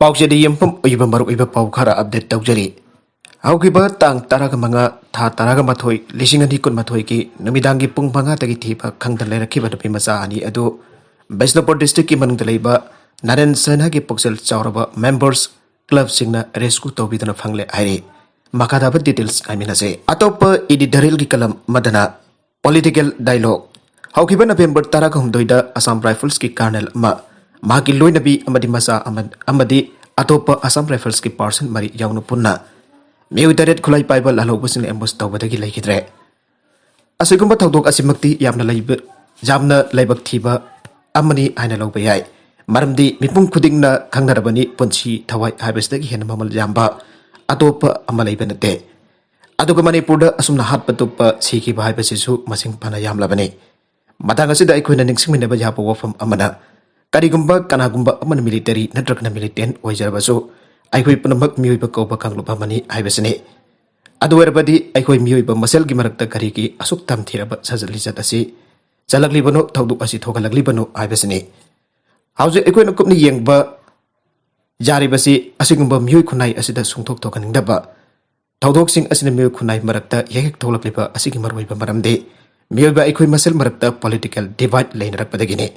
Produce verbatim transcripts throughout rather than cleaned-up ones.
ꯄꯥꯎꯆꯦꯗ ꯌꯨꯝꯐꯝ ꯑꯣꯏꯕ ꯃꯔꯨꯑꯣꯏꯕ ꯄꯥꯎ ꯈꯔ update ꯇꯧꯖꯔꯤ꯫ ꯍꯧꯈꯤꯕ ꯇꯥꯡ ꯇꯔꯥꯒ ꯃꯉꯥ, ꯊꯥ ꯇꯔꯥꯒ ꯃꯥꯊꯣꯏ, ꯂꯤꯁꯤꯡ ꯑꯅꯤ ꯀꯨꯟꯃꯥꯊꯣꯏꯒꯤ ꯅꯨꯃꯤꯗꯥꯡꯒꯤ ꯄꯨꯡ ꯃꯉꯥꯗꯒꯤ ꯊꯤꯕ ꯈꯪꯗꯅ ꯂꯩꯔꯛꯈꯤꯕ ꯅꯨꯄꯤ ꯃꯆꯥ ꯑꯅꯤ ꯑꯗꯨ ꯕꯤꯁꯅꯨꯄꯨꯔ district ꯀꯤ ꯃꯅꯨꯡꯗ ꯂꯩꯕ ꯅꯥꯔꯦꯟ ꯁꯦꯅꯥꯒꯤ ꯄꯨꯛꯆꯦꯜ ꯆꯥꯎꯔꯕ members club ꯁꯤꯡꯅ rescue ꯇꯧꯕꯤꯗꯨꯅ ꯐꯪꯂꯦ ꯍꯥꯏꯔꯤ꯫ ꯃꯈꯥ ꯇꯥꯕ details ꯉꯥꯏꯃꯤꯟꯅꯁꯦ꯫ ꯑꯇꯣꯞꯄ editorial ꯒꯤ column ꯑꯃꯗꯅ political dialogue꯫ ꯍꯧꯈꯤꯕ November ꯇꯔꯥꯒ ꯍꯨꯝꯗꯣꯏꯗ Assam Rifles ꯀꯤ colonel ꯑꯃ, ꯃꯍꯥꯛꯀꯤ ꯂꯣꯏꯅꯕꯤ ꯑꯃꯗꯤ ꯃꯆꯥ ꯑꯃ, ꯑꯃꯗꯤ ꯑꯇꯣꯞꯄ Assam Rifles ꯀꯤ person ꯃꯔꯤ ꯌꯥꯎꯅ ꯄꯨꯟꯅ ꯃꯤꯑꯣꯏ ꯇꯔꯦꯠ ꯈꯨꯠꯂꯥꯏ ꯄꯥꯏꯕ ꯂꯥꯜꯍꯧꯕꯁꯤꯡꯅ ambush ꯇꯧꯕꯗꯒꯤ ꯂꯩꯈꯤꯗ꯭ꯔꯦ꯫ ꯑꯁꯤꯒꯨꯝꯕ ꯊꯧꯗꯣꯛ ꯑꯁꯤꯃꯛꯇꯤ ꯌꯥꯝꯅ ꯂꯩꯕ, ꯌꯥꯝꯅ ꯂꯥꯏꯕꯛ ꯊꯤꯕ ꯑꯃꯅꯤ ꯍꯥꯏꯅ ꯂꯧꯕ ꯌꯥꯏ꯫ ꯃꯔꯝꯗꯤ ꯃꯤꯄꯨꯝ ꯈꯨꯗꯤꯡꯅ ꯈꯪꯅꯔꯕꯅꯤ, ꯄꯨꯟꯁꯤ ꯊꯋꯥꯏ ꯍꯥꯏꯕꯁꯤꯗꯒꯤ ꯍꯦꯟꯅ ꯃꯃꯜ ꯌꯥꯝꯕ ꯑꯇꯣꯞꯄ ꯑꯃ ꯂꯩꯕ ꯅꯠꯇꯦ꯫ ꯑꯗꯨꯒ ꯃꯅꯤꯄꯨꯔꯗ ꯑꯁꯨꯝꯅ ꯍꯥꯠꯄ ꯇꯨꯞꯄ ꯁꯤꯈꯤꯕ ꯍꯥꯏꯕꯁꯤꯁꯨ ꯃꯁꯤꯡ ꯐꯅ ꯌꯥꯝꯂꯕꯅꯤ꯫ ꯃꯇꯥꯡ ꯑꯁꯤꯗ ꯑꯩꯈꯣꯏꯅ ꯅꯤꯡꯁꯤꯡꯃꯤꯟꯅꯕ ꯌꯥꯕ ꯋꯥꯐꯝ ꯑꯃꯅ, ꯀꯔꯤꯒꯨꯝꯕ ꯀꯅꯥꯒꯨꯝꯕ ꯑꯃꯅ military ꯅꯠꯇ꯭ꯔꯒꯅ militant ꯑꯣꯏꯖꯔꯕꯁꯨ, ꯑꯩꯈꯣꯏ ꯄꯨꯝꯅꯃꯛ ꯃꯤꯑꯣꯏꯕ ꯀꯧꯕ ꯀꯥꯡꯂꯨꯞ ꯑꯃꯅꯤ ꯍꯥꯏꯕꯁꯤꯅꯤ꯫ ꯑꯗꯨ ꯑꯣꯏꯔꯕꯗꯤ ꯑꯩꯈꯣꯏ ꯃꯤꯑꯣꯏꯕ ꯃꯁꯦꯜꯒꯤ ꯃꯔꯛꯇ ꯀꯔꯤꯒꯤ ꯑꯁꯨꯛ ꯇꯝꯊꯤꯔꯕ ꯁꯥꯖꯠ ꯂꯤꯆꯠ ꯑꯁꯤ ꯆꯠꯂꯛꯂꯤꯕꯅꯣ, ꯊꯧꯗꯣꯛ ꯑꯁꯤ ꯊꯣꯛꯍꯜꯂꯛꯂꯤꯕꯅꯣ ꯍꯥꯏꯕꯁꯤꯅꯤ꯫ ꯍꯧꯖꯤꯛ ꯑꯩꯈꯣꯏꯅ ꯀꯨꯞꯅ ꯌꯦꯡꯕ ꯌꯥꯔꯤꯕꯁꯤ ꯑꯁꯤꯒꯨꯝꯕ ꯃꯤꯑꯣꯏ ꯈꯨꯟꯅꯥꯏ ꯑꯁꯤꯗ ꯁꯨꯡꯊꯣꯛ ꯊꯣꯛꯍꯟꯅꯤꯡꯗꯕ ꯊꯧꯗꯣꯛꯁꯤꯡ ꯑꯁꯤꯅ ꯃꯤꯑꯣꯏ ꯈꯨꯟꯅꯥꯏ ꯃꯔꯛꯇ ꯍꯦꯛ ꯍꯦꯛ ꯊꯣꯛꯂꯛꯂꯤꯕ ꯑꯁꯤꯒꯤ ꯃꯔꯨꯑꯣꯏꯕ ꯃꯔꯝꯗꯤ ꯃꯤꯑꯣꯏꯕ ꯑꯩꯈꯣꯏ ꯃꯁꯦꯜ ꯃꯔꯛꯇ political divide ꯂꯩꯅꯔꯛꯄꯗꯒꯤꯅꯤ꯫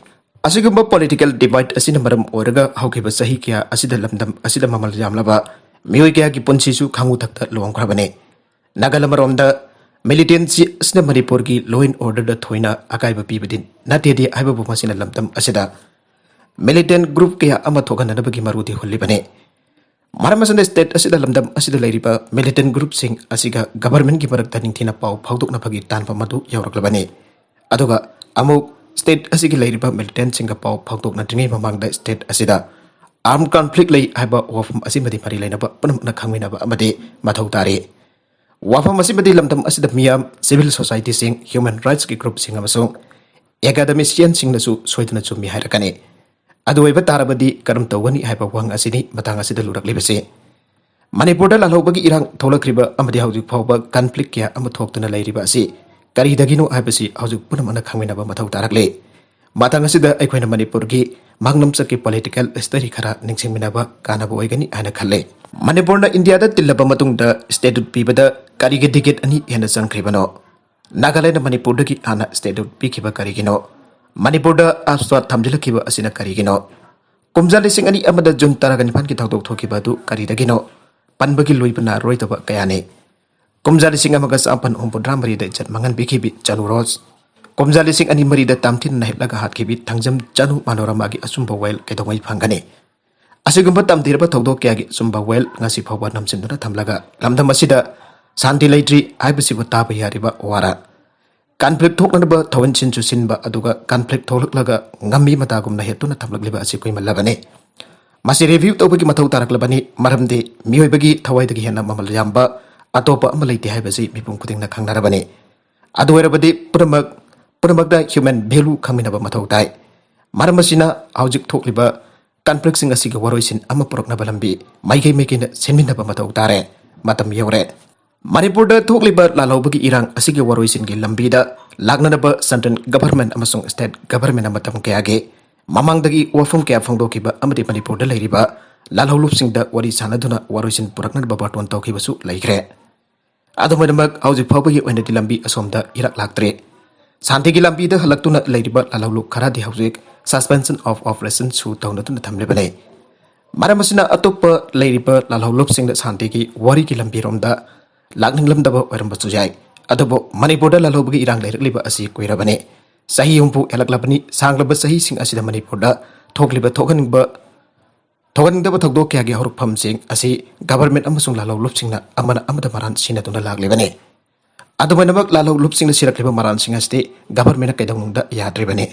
ꯑꯁꯤꯒꯨꯝꯕ political divide ꯑꯁꯤꯅ ꯃꯔꯝ ꯑꯣꯏꯔꯒ ꯍꯧꯈꯤꯕ ꯆꯍꯤ ꯀꯌꯥ ꯑꯁꯤꯗ ꯂꯝꯗꯝ ꯑꯁꯤꯗ ꯃꯃꯜ ꯌꯥꯝꯂꯕ ꯃꯤꯑꯣꯏ ꯀꯌꯥꯒꯤ ꯄꯨꯟꯁꯤꯁꯨ ꯈꯥꯉꯨ ꯊꯛꯇ ꯂꯨꯍꯣꯡꯈ꯭ꯔꯕꯅꯤ꯫ ꯅꯥꯒꯜ ꯑꯃꯔꯣꯝꯗ, militancy ꯑꯁꯤꯅ ꯃꯅꯤꯄꯨꯔꯒꯤ law and order ꯗ ꯊꯣꯏꯅ ꯑꯀꯥꯏꯕ ꯄꯤꯕꯗꯤ ꯅꯠꯇꯦꯗꯤ ꯍꯥꯏꯕꯕꯨ ꯃꯁꯤꯅ ꯂꯝꯗꯝ ꯑꯁꯤꯗ militant group ꯀꯌꯥ ꯑꯃ ꯊꯣꯛꯍꯟꯅꯅꯕꯒꯤ ꯃꯔꯨꯗꯤ ꯍꯨꯜꯂꯤꯕꯅꯤ꯫ ꯃꯔꯝ ꯑꯁꯤꯅ state ꯑꯁꯤꯗ ꯂꯝꯗꯝ ꯑꯁꯤꯗ ꯂꯩꯔꯤꯕ militant group ꯁꯤꯡ ꯑꯁꯤꯒ government ꯀꯤ ꯃꯔꯛꯇ ꯅꯤꯡꯊꯤꯅ ꯄꯥꯎ ꯐꯥꯎꯗꯣꯛꯅꯕꯒꯤ ꯇꯥꯟꯐꯝ ꯑꯗꯨ ꯌꯧꯔꯛꯂꯕꯅꯤ꯫ ꯑꯗꯨꯒ ꯑꯃꯨꯛ state ꯑꯁꯤꯒꯤ ꯂꯩꯔꯤꯕ militant ꯁꯤꯡꯒ ꯄꯥꯎ ꯐꯥꯎꯗꯣꯛꯅꯗ꯭ꯔꯤꯉꯩ ꯃꯃꯥꯡꯗ state ꯑꯁꯤꯗ armed conflict ꯂꯩ ꯍꯥꯏꯕ ꯋꯥꯐꯝ ꯑꯁꯤꯃꯗꯤ ꯃꯔꯤ ꯂꯩꯅꯕ ꯄꯨꯝꯅꯃꯛꯅ ꯈꯪꯃꯤꯟꯅꯕ ꯑꯃꯗꯤ ꯃꯊꯧ ꯇꯥꯔꯤ꯫ ꯋꯥꯐꯝ ꯑꯁꯤꯃꯗꯤ ꯂꯝꯗꯝ ꯑꯁꯤꯗ ꯃꯤꯌꯥꯝ, civil society ꯁꯤꯡ, human rights ꯀꯤ group ꯁꯤꯡ ꯑꯃꯁꯨꯡ academician ꯁꯤꯡꯅꯁꯨ ꯁꯣꯏꯗꯅ ꯆꯨꯝꯃꯤ ꯍꯥꯏꯔꯛꯀꯅꯤ꯫ ꯑꯗꯨ ꯑꯣꯏꯕ ꯇꯥꯔꯕꯗꯤ ꯀꯔꯝ ꯇꯧꯒꯅꯤ ꯍꯥꯏꯕ ꯋꯥꯍꯪ ꯑꯁꯤꯅꯤ ꯃꯇꯥꯡ ꯑꯁꯤꯗ ꯂꯨꯔꯛꯂꯤꯕꯁꯤ꯫ ꯃꯅꯤꯄꯨꯔꯗ ꯂꯥꯜꯍꯧꯕꯒꯤ ꯏꯔꯥꯡ ꯊꯣꯛꯂꯛꯈ꯭ꯔꯤꯕ ꯑꯃꯗꯤ ꯍꯧꯖꯤꯛ ꯐꯥꯎꯕ conflict ꯀꯌꯥ ꯑꯃ ꯊꯣꯛꯇꯨꯅ ꯂꯩꯔꯤꯕ ꯑꯁꯤ ꯀꯔꯤꯗꯒꯤꯅꯣ ꯍꯥꯏꯕꯁꯤ ꯍꯧꯖꯤꯛ ꯄꯨꯝꯅꯃꯛꯅ ꯈꯪꯃꯤꯟꯅꯕ ꯃꯊꯧ ꯇꯥꯔꯛꯂꯤ꯫ ꯃꯊꯪ ꯑꯁꯤꯗ ꯑꯩꯈꯣꯏꯅ ꯃꯅꯤꯄꯨꯔꯒꯤ ꯃꯥꯡꯂꯝꯆꯠꯀꯤ political history ꯈꯔ ꯅꯤꯡꯁꯤꯡꯃꯤꯟꯅꯕ ꯀꯥꯟꯅꯕ ꯑꯣꯏꯒꯅꯤ ꯍꯥꯏꯅ ꯈꯜꯂꯦ꯫ ꯃꯅꯤꯄꯨꯔꯅ ꯏꯟꯗꯤꯌꯥꯗ ꯇꯤꯜꯂꯕ ꯃꯇꯨꯡꯗ statehood ꯄꯤꯕꯗ ꯀꯔꯤꯒꯤ decade ꯑꯅꯤ ꯍꯦꯟꯅ ꯆꯪꯈ꯭ꯔꯤꯕꯅꯣ? ꯅꯥꯒꯥꯂꯦꯟꯗ ꯃꯅꯤꯄꯨꯔꯗꯒꯤ ꯍꯥꯟꯅ statehood ꯄꯤꯈꯤꯕ ꯀꯔꯤꯒꯤꯅꯣ? ꯃꯅꯤꯄꯨꯔꯗ AFSPA ꯊꯝꯖꯤꯜꯂꯛꯈꯤꯕ ꯑꯁꯤꯅ ꯀꯔꯤꯒꯤꯅꯣ? ꯀꯨꯝꯖꯥ ꯂꯤꯁꯤꯡ ꯑꯅꯤ ꯑꯃꯗ ꯖꯨꯟ ꯇꯔꯥꯒ ꯅꯤꯄꯥꯟꯒꯤ ꯊꯧꯗꯣꯛ ꯊꯣꯛꯈꯤꯕ ꯑꯗꯨ ꯀꯔꯤꯗꯒꯤꯅꯣ? ꯄꯟꯕꯒꯤ ꯂꯣꯏꯕ ꯅꯥꯏꯔꯔꯣꯏꯗꯕ ꯀꯌꯥꯅꯤ꯫ ꯀꯨꯝꯖꯥ ꯂꯤꯁꯤꯡ ꯑꯃꯒ ꯆꯃꯥꯄꯟ ꯍꯨꯝꯐꯨꯇꯔꯥ ꯃꯔꯤꯗ ꯏꯖꯠ ꯃꯥꯡꯍꯟꯕꯤꯈꯤꯕꯤ ꯆꯅꯨ ꯔꯣꯁ, ꯀꯨꯝꯖꯥ ꯂꯤꯁꯤꯡ ꯑꯅꯤ ꯃꯔꯤꯗ ꯇꯝꯊꯤꯅ ꯅꯥꯍꯤꯠꯂꯒ ꯍꯥꯠꯈꯤꯕꯤ ꯊꯥꯡꯖꯝ ꯆꯅꯨ ꯃꯅꯣꯔꯃꯥꯒꯤ ꯑꯆꯨꯝꯕ ꯋꯥꯌꯦꯜ ꯀꯩꯗꯧꯉꯩ ꯐꯪꯒꯅꯤ? ꯑꯁꯤꯒꯨꯝꯕ ꯇꯝꯊꯤꯔꯕ ꯊꯧꯗꯣꯛ ꯀꯌꯥꯒꯤ ꯑꯆꯨꯝꯕ ꯋꯥꯌꯦꯜ ꯉꯁꯤ ꯐꯥꯎꯕ ꯅꯝꯁꯤꯟꯗꯨꯅ ꯊꯝꯂꯒ ꯂꯝꯗꯝ ꯑꯁꯤꯗ ꯁꯥꯟꯇꯤ ꯂꯩꯇ꯭ꯔꯤ ꯍꯥꯏꯕꯁꯤꯕꯨ ꯇꯥꯕ ꯌꯥꯔꯤꯕ ꯋꯥꯔ? Conflict ꯊꯣꯛꯅꯅꯕ ꯊꯧꯍꯟ ꯁꯤꯟꯁꯨ ꯁꯤꯟꯕ, ꯑꯗꯨꯒ conflict ꯊꯣꯛꯂꯛꯂꯒ ꯉꯝꯃꯤ ꯃꯇꯥꯒꯨꯝꯅ ꯍꯦꯠꯇꯨꯅ ꯊꯝꯂꯛꯂꯤꯕ ꯑꯁꯤ ꯀꯨꯏꯃꯜꯂꯕꯅꯤ꯫ ꯃꯁꯤ review ꯇꯧꯕꯒꯤ ꯃꯊꯧ ꯇꯥꯔꯛꯂꯕꯅꯤ, ꯃꯔꯝꯗꯤ ꯃꯤꯑꯣꯏꯕꯒꯤ ꯊꯋꯥꯏꯗꯒꯤ ꯍꯦꯟꯅ ꯃꯃꯜ ꯌꯥꯝꯕ ꯑꯇꯣꯞꯄ ꯑꯃ ꯂꯩꯇꯦ ꯍꯥꯏꯕꯁꯤ ꯃꯤꯄꯨꯝ ꯈꯨꯗꯤꯡꯅ ꯈꯪꯅꯔꯕꯅꯤ꯫ ꯑꯗꯨ ꯑꯣꯏꯔꯕꯗꯤ ꯄꯨꯝꯅꯃꯛ, ꯄꯨꯝꯅꯃꯛꯇ human value ꯈꯪꯃꯤꯟꯅꯕ ꯃꯊꯧ ꯇꯥꯏ꯫ ꯃꯔꯝ ꯑꯁꯤꯅ ꯍꯧꯖꯤꯛ ꯊꯣꯛꯂꯤꯕ conflictꯁꯤꯡ ꯑꯁꯤꯒꯤ ꯋꯥꯔꯣꯏꯁꯤꯟ ꯑꯃ ꯄꯨꯔꯛꯅꯕ ꯂꯝꯕꯤ ꯃꯥꯏꯀꯩ ꯃꯥꯏꯀꯩꯅ ꯁꯤꯟꯃꯤꯟꯅꯕ ꯃꯊꯧ ꯇꯥꯔꯦ꯫ ꯃꯇꯝ ꯌꯧꯔꯦ꯫ ꯃꯅꯤꯄꯨꯔꯗ ꯊꯣꯛꯂꯤꯕ ꯂꯥꯜꯍꯧꯕꯒꯤ ꯏꯔꯥꯡ ꯑꯁꯤꯒꯤ ꯋꯥꯔꯣꯏꯁꯤꯟꯒꯤ ꯂꯝꯕꯤꯗ ꯂꯥꯛꯅꯅꯕ central government ꯑꯃꯁꯨꯡ state governmentꯅ ꯃꯇꯝ ꯀꯌꯥꯒꯤ ꯃꯃꯥꯡꯗꯒꯤ ꯋꯥꯐꯝ ꯀꯌꯥ ꯐꯣꯡꯗꯣꯛꯈꯤꯕ ꯑꯃꯗꯤ ꯃꯅꯤꯄꯨꯔꯗ ꯂꯩꯔꯤꯕ ꯂꯥꯜꯍꯧꯂꯨꯞꯁꯤꯡꯗ ꯋꯥꯔꯤ ꯁꯥꯟꯅꯗꯨꯅ ꯋꯥꯔꯣꯏꯁꯤꯟ ꯄꯨꯔꯛꯅꯅꯕ ꯕꯥꯔꯇꯣꯟ ꯇꯧꯈꯤꯕꯁꯨ ꯂꯩꯈ꯭ꯔꯦ꯫ ꯑꯗꯨꯝ ꯑꯣꯏꯅꯃꯛ, ꯍꯧꯖꯤꯛ ꯐꯥꯎꯕꯒꯤ ꯑꯣꯏꯅꯗꯤ ꯂꯝꯕꯤ ꯑꯁꯣꯝꯗ ꯏꯔꯛ ꯂꯥꯛꯇ꯭ꯔꯤ꯫ ꯁꯥꯟꯇꯤꯒꯤ ꯂꯝꯕꯤꯗ ꯍꯜꯂꯛꯇꯨꯅ ꯂꯩꯔꯤꯕ ꯂꯥꯜꯍꯧꯂꯨꯞ ꯈꯔꯗꯤ ꯍꯧꯖꯤꯛ suspension of operationꯁꯨ ꯇꯧꯅꯗꯨꯅ ꯊꯝꯂꯤꯕꯅꯤ꯫ ꯃꯔꯝ ꯑꯁꯤꯅ ꯑꯇꯣꯞꯄ ꯂꯩꯔꯤꯕ ꯂꯥꯜꯍꯧꯂꯨꯞꯁꯤꯡꯗ ꯁꯥꯟꯇꯤꯒꯤ ꯋꯥꯔꯤꯒꯤ ꯂꯝꯕꯤꯔꯣꯝꯗ ꯂꯥꯛꯅꯤꯡꯂꯝꯗꯕ ꯑꯣꯏꯔꯝꯕꯁꯨ ꯌꯥꯏ꯫ ꯑꯗꯨꯕꯨ ꯃꯅꯤꯄꯨꯔꯗ ꯂꯥꯜꯍꯧꯕꯒꯤ ꯏꯔꯥꯡ ꯂꯩꯔꯛꯂꯤꯕ ꯑꯁꯤ ꯀꯨꯏꯔꯕꯅꯤ꯫ ꯆꯍꯤ ꯍꯨꯝꯐꯨ ꯍꯦꯜꯂꯛꯂꯕꯅꯤ꯫ ꯁꯥꯡꯂꯕ ꯆꯍꯤꯁꯤꯡ ꯑꯁꯤꯗ ꯃꯅꯤꯄꯨꯔꯗ ꯊꯣꯛꯂꯤꯕ ꯊꯣꯛꯍꯟꯅꯤꯡꯕ ꯊꯣꯛꯍꯟꯅꯤꯡꯗꯕ ꯊꯧꯗꯣꯛ ꯀꯌꯥꯒꯤ ꯍꯧꯔꯛꯐꯝꯁꯤꯡ ꯑꯁꯤ government ꯑꯃꯁꯨꯡ ꯂꯥꯜꯍꯧꯂꯨꯞꯁꯤꯡꯅ ꯑꯃꯅ ꯑꯃꯗ ꯃꯔꯥꯟ ꯁꯤꯟꯅꯗꯨꯅ ꯂꯥꯛꯂꯤꯕꯅꯤ꯫ ꯑꯗꯨꯃꯥꯏꯅꯃꯛ, ꯂꯥꯜꯍꯧꯂꯨꯞꯁꯤꯡꯅ ꯁꯤꯔꯛꯂꯤꯕ ꯃꯔꯥꯟꯁꯤꯡ ꯑꯁꯤꯗꯤ governmentꯅ ꯀꯩꯗꯧꯅꯨꯡꯗ ꯌꯥꯗ꯭ꯔꯤꯕꯅꯤ꯫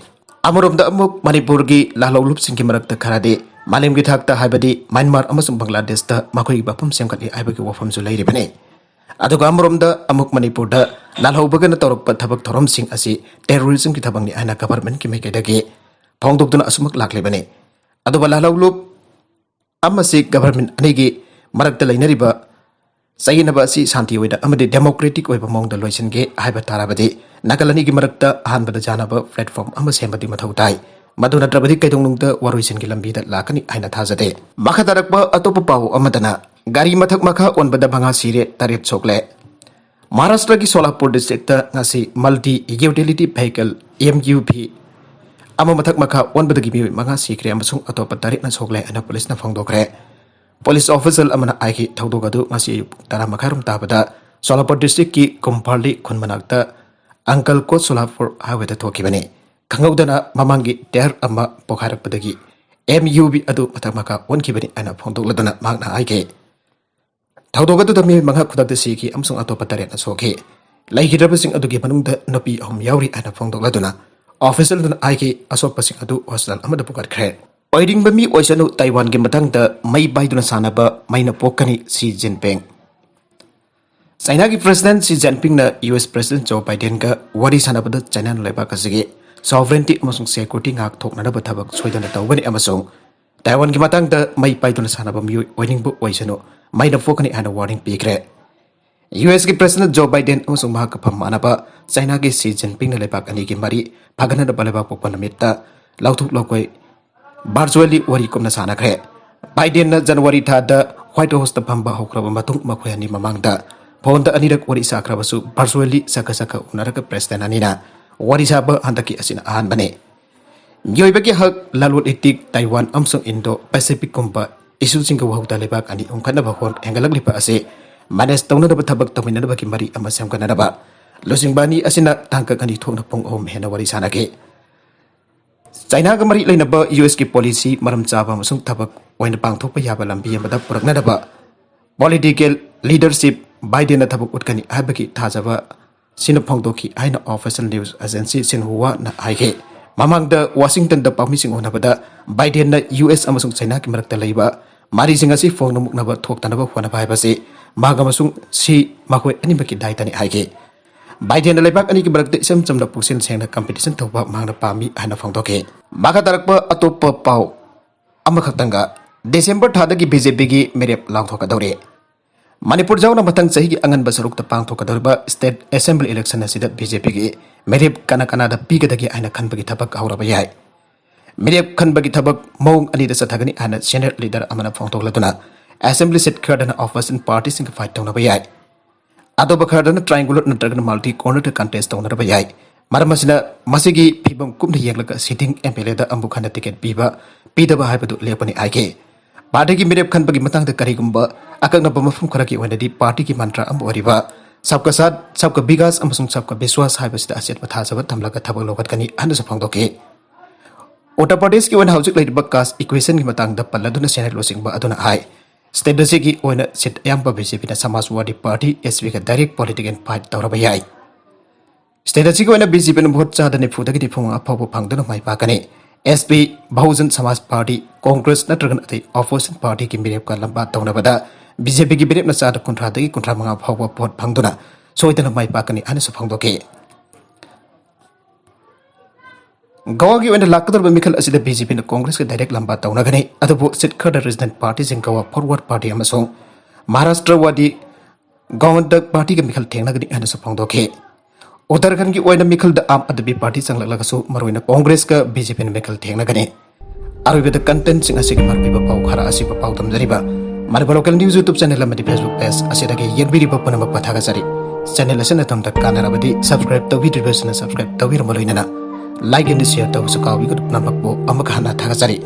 ꯑꯃꯔꯣꯝꯗ ꯑꯃꯨꯛ ꯃꯅꯤꯄꯨꯔꯒꯤ ꯂꯥꯜꯍꯧꯂꯨꯞꯁꯤꯡꯒꯤ ꯃꯔꯛꯇ ꯈꯔꯗꯤ ꯃꯥꯂꯦꯝꯒꯤ ꯊꯥꯛꯇ, ꯍꯥꯏꯕꯗꯤ ꯃ꯭ꯌꯥꯟꯃꯥꯔ ꯑꯃꯁꯨꯡ ꯕꯪꯒ꯭ꯂꯥꯗꯦꯁꯇ ꯃꯈꯣꯏꯒꯤ ꯃꯐꯝ ꯁꯦꯝꯒꯠꯂꯤ ꯍꯥꯏꯕꯒꯤ ꯋꯥꯐꯝꯁꯨ ꯂꯩꯔꯤꯕꯅꯤ꯫ ꯑꯗꯨꯒ ꯑꯃꯔꯣꯝꯗ ꯑꯃꯨꯛ ꯃꯅꯤꯄꯨꯔꯗ ꯂꯥꯜꯍꯧꯕꯒꯅ ꯇꯧꯔꯛꯄ ꯊꯕꯛ ꯊꯧꯔꯝꯁꯤꯡ ꯑꯁꯤ terrorismꯒꯤ ꯊꯕꯛꯅꯤ ꯍꯥꯏꯅ governmentꯀꯤ ꯃꯥꯏꯀꯩꯗꯒꯤ ꯐꯣꯡꯗꯣꯛꯇꯨꯅ ꯑꯁꯨꯃꯛ ꯂꯥꯛꯂꯤꯕꯅꯤ꯫ ꯑꯗꯨꯒ ꯂꯥꯜꯍꯧꯂꯨꯞ ꯑꯃꯁꯤ government ꯑꯅꯤꯒꯤ ꯃꯔꯛꯇ ꯂꯩꯅꯔꯤꯕ ꯆꯌꯦꯠꯅꯕ ꯑꯁꯤ ꯁꯥꯟꯇꯤ ꯑꯣꯏꯅ ꯑꯃꯗꯤ democratic ꯑꯣꯏꯕ ꯃꯑꯣꯡꯗ ꯂꯣꯏꯁꯤꯟꯒꯦ ꯍꯥꯏꯕ ꯇꯥꯔꯕꯗꯤ ꯅꯥꯀꯜ ꯑꯅꯤꯒꯤ ꯃꯔꯛꯇ ꯑꯍꯥꯟꯕꯗ ꯌꯥꯅꯕ platform ꯑꯃ ꯁꯦꯝꯕꯗꯤ ꯃꯊꯧ ꯇꯥꯏ꯫ ꯃꯗꯨ ꯅꯠꯇ꯭ꯔꯕꯗꯤ ꯀꯩꯗꯧꯅꯨꯡꯗ ꯋꯥꯔꯣꯏꯁꯤꯟꯒꯤ ꯂꯝꯕꯤꯗ ꯂꯥꯛꯀꯅꯤ ꯍꯥꯏꯅ ꯊꯥꯖꯗꯦ꯫ ꯃꯈꯥ ꯇꯥꯔꯛꯄ ꯑꯇꯣꯞꯄ ꯄꯥꯎ ꯑꯃꯗꯅ ꯒꯥꯔꯤ ꯃꯊꯛ ꯃꯈꯥ ꯑꯣꯟꯕꯗ ꯃꯉꯥ ꯁꯤꯔꯦ, ꯇꯔꯦꯠ ꯁꯣꯛꯂꯦ꯫ ꯃꯍꯥꯔꯥꯁꯇ꯭ꯔꯒꯤ ꯁꯣꯂꯥꯄꯨꯔ districtꯇ ꯉꯁꯤ multi utility vehicle, M U V, ꯑꯃ ꯃꯊꯛ ꯃꯈꯥ ꯑꯣꯟꯕꯗꯒꯤ ꯃꯤꯑꯣꯏ ꯃꯉꯥ ꯁꯤꯈ꯭ꯔꯦ ꯑꯃꯁꯨꯡ ꯑꯇꯣꯞꯄ ꯇꯔꯦꯠꯅ ꯁꯣꯛꯂꯦ ꯍꯥꯏꯅ ꯄꯨꯂꯤꯁꯅ ꯐꯣꯡꯗꯣꯛꯈ꯭ꯔꯦ꯫ ꯄꯨꯂꯤꯁ official ꯑꯃꯅ ꯍꯥꯏꯈꯤ, ꯊꯧꯗꯣꯛ ꯑꯗꯨ ꯉꯁꯤ ꯑꯌꯨꯛ ꯄꯨꯡ ꯇꯔꯥ ꯃꯈꯥꯏꯔꯣꯝ ꯇꯥꯕꯗ ꯁꯣꯂꯥꯄꯨꯔ districtꯀꯤ ꯀꯨꯝꯐꯥꯔꯂꯤ ꯈꯨꯟ ꯃꯅꯥꯛꯇ ꯑꯪꯀꯜ ꯀꯣꯠ ꯁꯣꯂꯥꯄꯨꯔ highwayꯗ ꯊꯣꯛꯈꯤꯕꯅꯤ꯫ ꯈꯪꯍꯧꯗꯅ ꯃꯃꯥꯡꯒꯤ tyre ꯑꯃ ꯄꯣꯈꯥꯏꯔꯛꯄꯗꯒꯤ M U V ꯑꯗꯨ ꯃꯊꯛ ꯃꯈꯥ ꯑꯣꯟꯈꯤꯕꯅꯤ ꯍꯥꯏꯅ ꯐꯣꯡꯗꯣꯛꯂꯗꯨꯅ ꯃꯍꯥꯛꯅ ꯍꯥꯏꯈꯤ꯫ ꯊꯧꯗꯣꯛ ꯑꯗꯨꯗ ꯃꯤꯑꯣꯏ ꯃꯉꯥ ꯈꯨꯗꯛꯇ ꯁꯤꯈꯤ ꯑꯃꯁꯨꯡ ꯑꯇꯣꯞꯄ ꯇꯔꯦꯠꯅ ꯁꯣꯛꯈꯤ꯫ ꯂꯩꯈꯤꯗ꯭ꯔꯕꯁꯤꯡ ꯑꯗꯨꯒꯤ ꯃꯅꯨꯡꯗ ꯅꯨꯄꯤ ꯑꯍꯨꯝ ꯌꯥꯎꯔꯤ ꯍꯥꯏꯅ ꯐꯣꯡꯗꯣꯛꯂꯗꯨꯅ officialꯗꯨꯅ ꯍꯥꯏꯈꯤ, ꯑꯁꯣꯛꯄꯁꯤꯡ ꯑꯗꯨ hospital ꯑꯃꯗ ꯄꯨꯈꯠꯈ꯭ꯔꯦ꯫ ꯑꯣꯏꯅꯤꯡꯕ ꯃꯤ ꯑꯣꯏꯁꯅꯨ, ꯇꯥꯏꯋꯥꯟꯒꯤ ꯃꯇꯥꯡꯗ ꯃꯩ ꯄꯥꯏꯗꯨꯅ ꯁꯥꯟꯅꯕ ꯃꯩꯅ ꯄꯣꯛꯀꯅꯤ, ꯁꯤ ꯖꯤꯟꯄꯤꯡ꯫ ꯆꯥꯏꯅꯥꯒꯤ president ꯁꯤ ꯖꯤꯟꯄꯤꯡꯅ U S president ꯖꯣ ꯕꯥꯏꯗꯦꯟꯒ ꯋꯥꯔꯤ ꯁꯥꯟꯅꯕꯗ ꯆꯥꯏꯅꯥꯅ ꯂꯩꯕꯥꯛ ꯑꯁꯤꯒꯤ sovereignty ꯑꯃꯁꯨꯡ security ꯉꯥꯛꯊꯣꯛꯅꯅꯕ ꯊꯕꯛ ꯁꯣꯏꯗꯅ ꯇꯧꯒꯅꯤ ꯑꯃꯁꯨꯡ ꯇꯥꯏꯋꯥꯟꯒꯤ ꯃꯇꯥꯡꯗ ꯃꯩ ꯄꯥꯏꯗꯨꯅ ꯁꯥꯟꯅꯕ ꯃꯤꯑꯣꯏ ꯑꯣꯏꯅꯤꯡꯕ ꯑꯣꯏꯁꯅꯨ, ꯃꯩꯅ ꯄꯣꯛꯀꯅꯤ ꯍꯥꯏꯅ warning ꯄꯤꯈ꯭ꯔꯦ꯫ U Sꯀꯤ president ꯖꯣ ꯕꯥꯏꯗꯦꯟ ꯑꯃꯁꯨꯡ ꯃꯍꯥꯛꯀ ꯐꯝ ꯃꯥꯟꯅꯕ ꯆꯥꯏꯅꯥꯒꯤ ꯁꯤ ꯖꯤꯟꯄꯤꯡꯅ ꯂꯩꯕꯥꯛ ꯑꯅꯤꯒꯤ ꯃꯔꯤ ꯐꯒꯠꯅꯅꯕ ꯂꯩꯕꯥꯛ ꯄꯣꯛꯄ ꯅꯨꯃꯤꯠꯇ ꯂꯧꯊꯣꯛ ꯂꯧꯈꯣꯏ virtually ꯋꯥꯔꯤ ꯀꯨꯝꯅ ꯁꯥꯟꯅꯈ꯭ꯔꯦ꯫ ꯕꯥꯏꯗꯦꯟꯅ ꯖꯅꯋꯥꯔꯤ ꯊꯥꯗ White Houseꯇ ꯐꯝꯕ ꯍꯧꯈ꯭ꯔꯕ ꯃꯇꯨꯡ ꯃꯈꯣꯏ ꯑꯅꯤ ꯃꯃꯥꯡꯗ phoneꯗ ꯑꯅꯤꯔꯛ ꯋꯥꯔꯤ ꯁꯥꯈ꯭ꯔꯕꯁꯨ virtually ꯁꯛꯀ ꯁꯛꯀ ꯎꯅꯔꯒ president ꯑꯅꯤꯅ ꯋꯥꯔꯤ ꯁꯥꯕ ꯍꯟꯗꯛꯀꯤ ꯑꯁꯤꯅ ꯑꯍꯥꯟꯕꯅꯤ꯫ ꯃꯤꯑꯣꯏꯕꯒꯤ ꯍꯛ, ꯂꯂꯣꯟ ꯏꯇꯤꯛ, ꯇꯥꯏꯋꯥꯟ ꯑꯃꯁꯨꯡ Indo-Pacificꯀꯨꯝꯕ issueꯁꯤꯡꯒꯤ ꯋꯥꯍꯧꯗ ꯂꯩꯕꯥꯛ ꯑꯅꯤ ꯎꯪꯈꯠꯅꯕ ꯍꯣꯠ ꯍꯦꯟꯒꯠꯂꯛꯂꯤꯕ ꯑꯁꯤ manage ꯇꯧꯅꯅꯕ ꯊꯕꯛ ꯇꯧꯃꯤꯟꯅꯅꯕꯒꯤ ꯃꯔꯤ ꯑꯃ ꯁꯦꯝꯒꯠꯅꯅꯕ ꯂꯨꯆꯤꯡꯕ ꯑꯅꯤ ꯑꯁꯤꯅ ꯇꯥꯡꯀꯛ ꯑꯅꯤ ꯊꯣꯛꯅ ꯄꯨꯡ ꯑꯍꯨꯝ ꯍꯦꯟꯅ ꯋꯥꯔꯤ ꯁꯥꯟꯅꯈꯤ꯫ ꯆꯥꯏꯅꯥꯒ ꯃꯔꯤ ꯂꯩꯅꯕ U Sꯀꯤ policy ꯃꯔꯝ ꯆꯥꯕ ꯑꯃꯁꯨꯡ ꯊꯕꯛ ꯑꯣꯏꯅ ꯄꯥꯡꯊꯣꯛꯄ ꯌꯥꯕ ꯂꯝꯕꯤ ꯑꯃꯗ ꯄꯨꯔꯛꯅꯅꯕ political leadership ꯕꯥꯏꯗꯦꯟꯅ ꯊꯕꯛ ꯎꯠꯀꯅꯤ ꯍꯥꯏꯕꯒꯤ ꯊꯥꯖꯕ ꯁꯤꯅ ꯐꯣꯡꯗꯣꯛꯈꯤ ꯍꯥꯏꯅ official news agency Xinhuaꯅ ꯍꯥꯏꯈꯤ꯫ ꯃꯃꯥꯡꯗ Washingtonꯗ ꯄꯥꯎꯃꯤꯁꯤꯡ ꯎꯅꯕꯗ ꯕꯥꯏꯗꯦꯟꯅ U S ꯑꯃꯁꯨꯡ ꯆꯥꯏꯅꯥꯒꯤ ꯃꯔꯛꯇ ꯂꯩꯕ ꯃꯔꯤꯁꯤꯡ ꯑꯁꯤ ꯐꯣꯡꯅ ꯃꯨꯛꯅꯕ ꯊꯣꯛꯇꯅꯕ ꯍꯣꯠꯅꯕ ꯍꯥꯏꯕꯁꯤ ꯃꯍꯥꯛ ꯑꯃꯁꯨꯡ ꯁꯤ ꯃꯈꯣꯏ ꯑꯅꯤꯃꯛꯀꯤ ꯗꯥꯏꯇꯅꯤ ꯍꯥꯏꯈꯤ꯫ ꯕꯥꯏꯗꯦꯟꯅ ꯂꯩꯕꯥꯛ ꯑꯅꯤꯒꯤ ꯃꯔꯛꯇ ꯏꯆꯝ ꯆꯝꯅ ꯄꯨꯛꯆꯦꯜ ꯁꯦꯡꯅ competition ꯇꯧꯕ ꯃꯍꯥꯛꯅ ꯄꯥꯝꯃꯤ ꯍꯥꯏꯅ ꯐꯣꯡꯗꯣꯛꯈꯤ꯫ ꯃꯈꯥ ꯇꯥꯔꯛꯄ ꯑꯇꯣꯞꯄ ꯄꯥꯎ ꯑꯃꯈꯛꯇꯪꯒ, December ꯊꯥꯗꯒꯤ BJPꯒꯤ ꯃꯤꯔꯦꯞ ꯂꯥꯎꯊꯣꯛꯀꯗꯧꯔꯤ꯫ ꯃꯅꯤꯄꯨꯔ ꯌꯥꯎꯅ ꯃꯊꯪ ꯆꯍꯤꯒꯤ ꯑꯉꯟꯕ ꯁꯔꯨꯛꯇ ꯄꯥꯡꯊꯣꯛꯀꯗꯧꯔꯤꯕ state assembly election ꯑꯁꯤꯗ BJPꯒꯤ ꯃꯤꯔꯦꯞ ꯀꯅꯥ ꯀꯅꯥꯗ ꯄꯤꯒꯗꯒꯦ ꯍꯥꯏꯅ ꯈꯟꯕꯒꯤ ꯊꯕꯛ ꯍꯧꯔꯕ ꯌꯥꯏ꯫ ꯃꯤꯔꯦꯞ ꯈꯟꯕꯒꯤ ꯊꯕꯛ ꯃꯑꯣꯡ ꯑꯅꯤꯗ ꯆꯠꯊꯒꯅꯤ ꯍꯥꯏꯅ senior leader ꯑꯃꯅ ꯐꯣꯡꯗꯣꯛꯂꯗꯨꯅ, assembly seat ꯈꯔꯗꯅ opposition partyꯁꯤꯡꯒ fight ꯇꯧꯅꯕ ꯌꯥꯏ꯫ ꯑꯇꯣꯞꯄ ꯈꯔꯗꯅ triangular ꯅꯠꯇ꯭ꯔꯒꯅ multi cornerꯗ contest ꯇꯧꯅꯔꯕ ꯌꯥꯏ꯫ ꯃꯔꯝ ꯑꯁꯤꯅ, ꯃꯁꯤꯒꯤ ꯐꯤꯕꯝ ꯀꯨꯞꯅ ꯌꯦꯡꯂꯒ sitting MLAꯗ ꯑꯃꯨꯛ ꯍꯟꯅ ticket ꯄꯤꯕ, ꯄꯤꯗꯕ ꯍꯥꯏꯕꯗꯨ ꯂꯦꯞꯄꯅꯤ ꯍꯥꯏꯈꯤ꯫ Partyꯒꯤ ꯃꯤꯔꯦꯞ ꯈꯟꯕꯒꯤ ꯃꯇꯥꯡꯗ ꯀꯔꯤꯒꯨꯝꯕ ꯑꯀꯛꯅꯕ ꯃꯐꯝ ꯈꯔꯒꯤ ꯑꯣꯏꯅꯗꯤ partyꯒꯤ mantra ꯑꯃ ꯑꯣꯏꯔꯤꯕ Sabka Saath, Sabka Vikas ꯑꯃꯁꯨꯡ Sabka Vishwas ꯍꯥꯏꯕꯁꯤꯗ ꯑꯆꯦꯠꯄ ꯊꯥꯖꯕ ꯊꯝꯂꯒ ꯊꯕꯛ ꯂꯧꯈꯠꯀꯅꯤ ꯍꯥꯏꯅꯁꯨ ꯐꯣꯡꯗꯣꯛꯈꯤ꯫ ꯎꯠꯇꯔ ꯄ꯭ꯔꯗꯦꯁꯀꯤ ꯑꯣꯏꯅ ꯍꯧꯖꯤꯛ ꯂꯩꯔꯤꯕ caste equationꯒꯤ ꯃꯇꯥꯡꯗ ꯄꯜꯂꯗꯨꯅ senior ꯂꯨꯆꯤꯡꯕ ꯑꯗꯨꯅ ꯍꯥꯏ, state ꯑꯁꯤꯒꯤ ꯑꯣꯏꯅ seat ꯑꯌꯥꯝꯕ BJPꯅ Samajwadi Party, SPꯒ direct political fight ꯇꯧꯔꯕ ꯌꯥꯏ꯫ State ꯑꯁꯤꯒꯤ ꯑꯣꯏꯅ BJPꯅ vote ꯆꯥꯗ ꯅꯤꯐꯨꯗꯒꯤ ꯅꯤꯐꯨ ꯃꯉꯥ ꯐꯥꯎꯕ ꯐꯪꯗꯨꯅ ꯃꯥꯏ ꯄꯥꯛꯀꯅꯤ꯫ SP, Bahujan Samaj Party, Congress ꯅꯠꯇ꯭ꯔꯒꯅ ꯑꯇꯩ opposition partyꯒꯤ ꯃꯤꯔꯦꯞꯀ ꯂꯝꯕꯥ ꯇꯧꯅꯕꯗ BJPꯒꯤ ꯃꯤꯔꯦꯞꯅ ꯆꯥꯗ ꯀꯨꯟꯊ꯭ꯔꯥꯗꯒꯤ ꯀꯨꯟꯊ꯭ꯔꯥ ꯃꯉꯥ ꯐꯥꯎꯕ vote ꯐꯪꯗꯨꯅ ꯁꯣꯏꯗꯅ ꯃꯥꯏ ꯄꯥꯛꯀꯅꯤ ꯍꯥꯏꯅꯁꯨ ꯐꯣꯡꯗꯣꯛꯈꯤ꯫ ꯒꯋꯥꯒꯤ ꯑꯣꯏꯅ ꯂꯥꯛꯀꯗꯧꯔꯤꯕ ꯃꯤꯈꯜ ꯑꯁꯤꯗ BJPꯅ Congressꯀ direct ꯂꯝꯕꯥ ꯇꯧꯅꯒꯅꯤ, ꯑꯗꯨꯕꯨ seat ꯈꯔꯗ regional partyꯁꯤꯡ Goa Forward Party ꯑꯃꯁꯨꯡ Maharashtrawadi Goandak Partyꯒ ꯃꯤꯈꯜ ꯊꯦꯡꯅꯒꯅꯤ ꯍꯥꯏꯅꯁꯨ ꯐꯣꯡꯗꯣꯛꯈꯤ꯫ ꯎꯠꯇꯔꯈꯟꯒꯤ ꯑꯣꯏꯅ ꯃꯤꯈꯜꯗ Aam Aadmi Party ꯆꯪꯂꯛꯂꯒꯁꯨ ꯃꯔꯨꯑꯣꯏꯅ Congressꯀ BJPꯅ ꯃꯤꯈꯜ ꯊꯦꯡꯅꯒꯅꯤ꯫ ꯑꯔꯣꯏꯕꯗ contentꯁꯤꯡ ꯑꯁꯤꯒꯤ ꯃꯔꯨꯑꯣꯏꯕ ꯄꯥꯎ ꯈꯔ ꯑꯁꯤꯕꯨ ꯄꯥꯎꯗꯝꯖꯔꯤꯕ Manipur Local News YouTube channel ꯑꯃꯗꯤ Facebook page ꯑꯁꯤꯗꯒꯤ ꯌꯦꯡꯕꯤꯔꯤꯕ ꯄꯨꯝꯅꯃꯛꯄꯨ ꯊꯥꯒꯠꯆꯔꯤ꯫ Channel ꯑꯁꯤꯅ ꯑꯗꯣꯝꯗ ꯀꯥꯟꯅꯔꯕꯗꯤ subscribe ꯇꯧꯕꯤꯗ꯭ꯔꯤꯕꯁꯤꯡꯅ subscribe ꯇꯧꯕꯤꯔꯝꯕ ꯂꯣꯏꯅꯅ like ꯑꯃꯗꯤ share ꯇꯧꯕꯁꯨ ꯀꯥꯎꯕꯤꯒꯅꯨ꯫ ꯄꯨꯝꯅꯃꯛꯄꯨ ꯑꯃꯨꯛ ꯍꯟꯅ ꯊꯥꯒꯠꯆꯔꯤ꯫